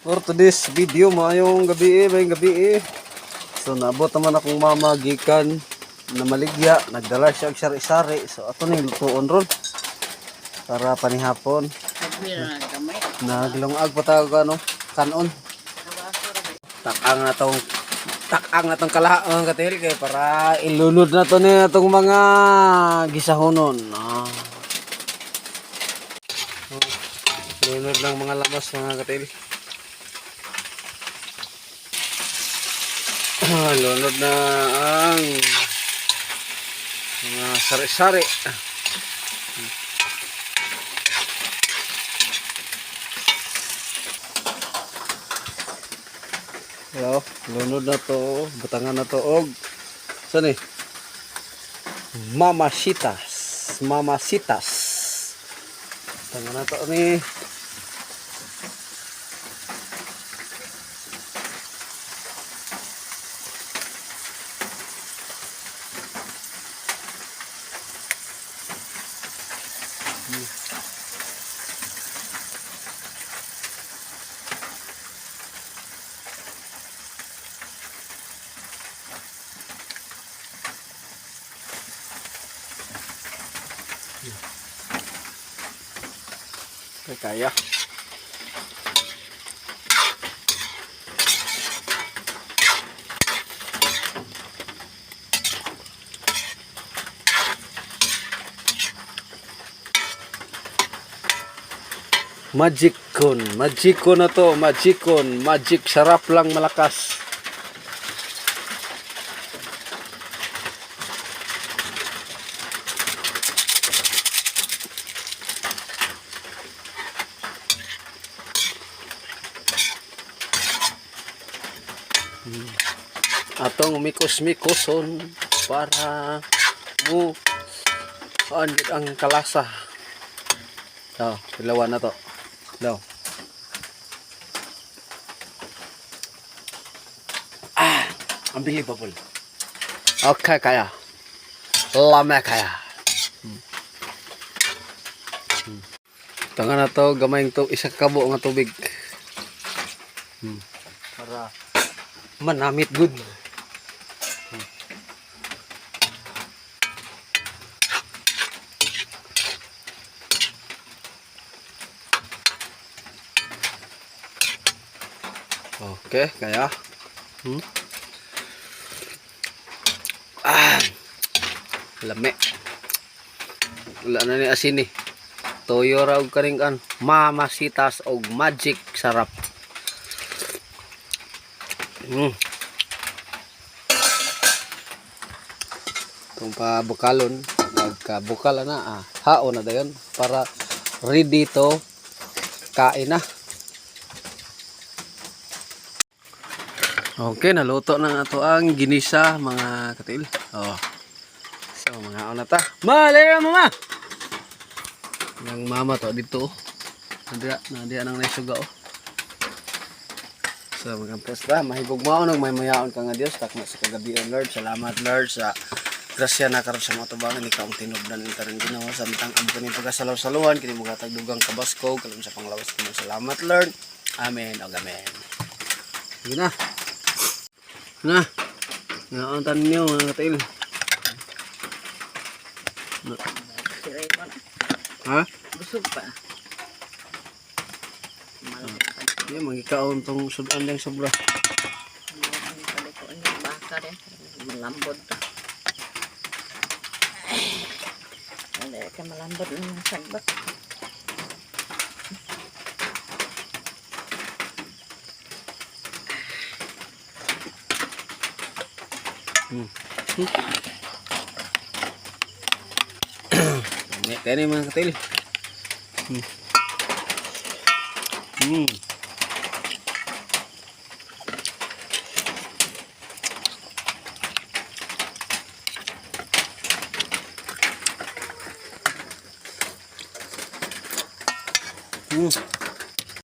For today's video, maayong gabi eh, maayong gabi eh. So naabot naman akong mama gikan na maligya, nagdala siya og sari-sari. So ato ning lutuon ron para panihapon. Nagmira na gamay. Naglungag pa tayo ano, kanon. Takang na tong takang na tong kalaha, mga katil, kay para ilunod na to ni atong mga gisahonon. Ah. Oh, lunod lang mga lamas, mga katil. Lunod na ang mga sari-sari. Hello, lunod na to, butangan na to og saan eh? Mamasitas, mamasitas. Butangan na to ni. Kaya. Magic con, magic con na to, magic con, magic sarap lang malakas. Atong mikos-mikoson para mo an ang kalasa. Oh, ilawan na to. Daw. Ah, unbelievable. Okay kaya. Lame kaya. Tanga na to, gamay to isa ka kabo nga tubig. Para manamit good. Okay, kaya. Ah, lame. Wala na ni asin eh. Toyo ra og karing kan. Mamasitas og magic sarap. Itong pabukalon, nagkabukal na, ah, haon na dayon para ready to kain na. Okay, naluto na nga to ang ginisa, mga katil. Oh. So, mga na ta. Ma, lera mama. Yang mama to dito. Oh. Nandiya, nandiya nang naisuga oh. So, mga ta, mahigugmaon ug maymayaon ka nga Dios takna sa kagabion, Lord. Salamat, Lord, sa grasya na karon sa mga tubangan ikaw ang tinubdan ni karon Ginoo samtang amo kini pagasalawsaluhan kini mogatag dugang kabaskog kalung sa panglawas kini. Salamat, Lord. Amen og amen. Sige na. Na. Nauntan niyo, mga katil. Siray mo na. Ha? Busog pa. Malaki pa. Hindi, magikaon tong sudan lang sobra. Ang palikuan yung baka rin. Malambot to. Ay. Wala ka malambot ng sagbot. Ini kaya ni, mga katil.